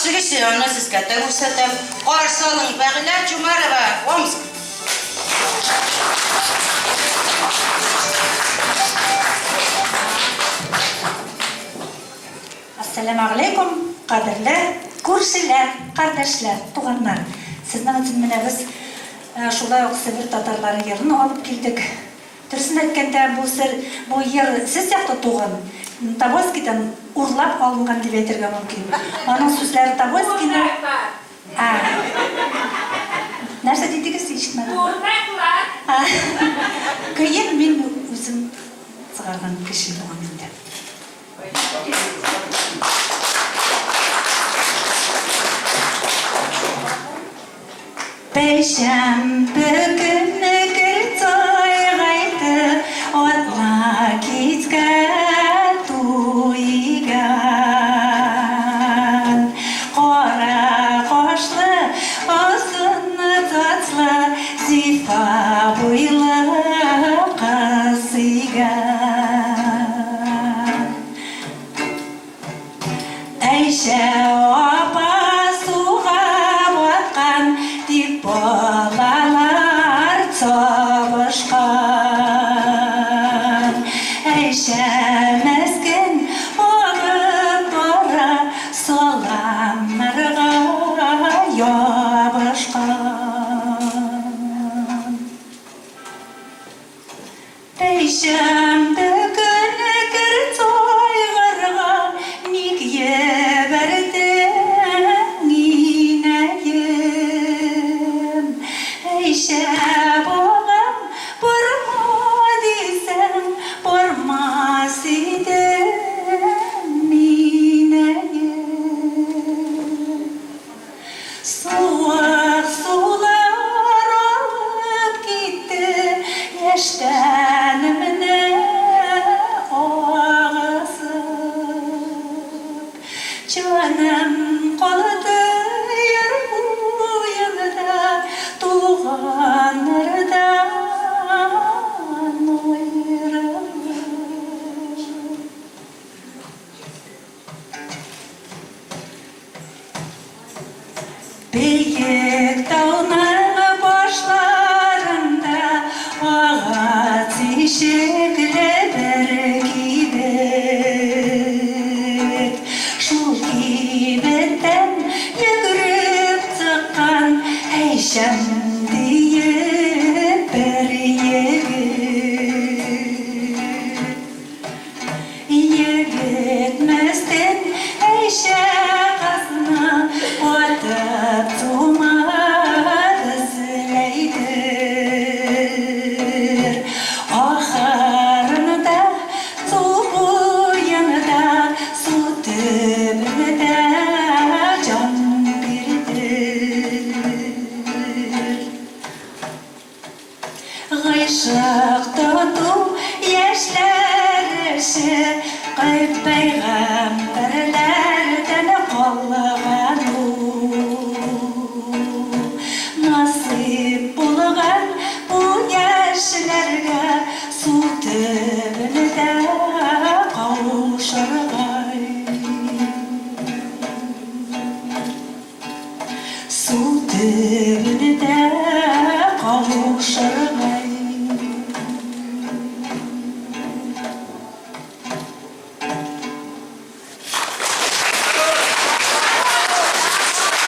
Яхшы кеше, аны сезгә дә күрсәтәм. Каршы алың, Фәгыйлә Чумарова, Омск. Әссәламәгаләйкүм, кадерле күршеләр, кардәшләр, туганнар! Сезнең өчен менә без шулай ук Себер татарлары йырын алып килдек. Дөресен әйткәндә, бу сер, бу йыр сез якта туган, Тобольскидан урлап алынган дип әйтергә мөмкин. Аның сүзләре Тобольскийның. Ә. Нәрсә дидегез, ишетмәдем. Курнаклар. Ә. Көен мин үзем чыгарган кеше булам инде. Пәйшәмбе көнне Кертсай гайты, Атна кичкә туй игән. Кара кашлы, озын сачлы, Зифа буйлы кыз сөйгән. Әйшә апа суга баткан, дип балалар сабышкан. Әйшә мескен агып бара, саламнарга ябышкан. Пәйшәмбе көне Кертайгырга ник ебәрдең, инәем? Әйшә, балам, барма дисәң, бармас идем, инәем. Суык сулар алып китте яшь тәнемне агызып. Җаным калды яр буенда, туганнардан аерылып. Биек тауның башларында агач ишекле бер кибет. Шул кибеттән йөгереп чыккан Әйшәм диеп бер егет. Егет мескен Әйшә кызны батып тумар эзләйдер. Ахырында су буенда, су төбендә җан бирдер. Гыйшык тоту яшьләр эше, Кайт пәйгамбәрләрдән калган ул. Насыйп булган бу яшьләргә Су төбендә каушырга. Су төбендә каушырга.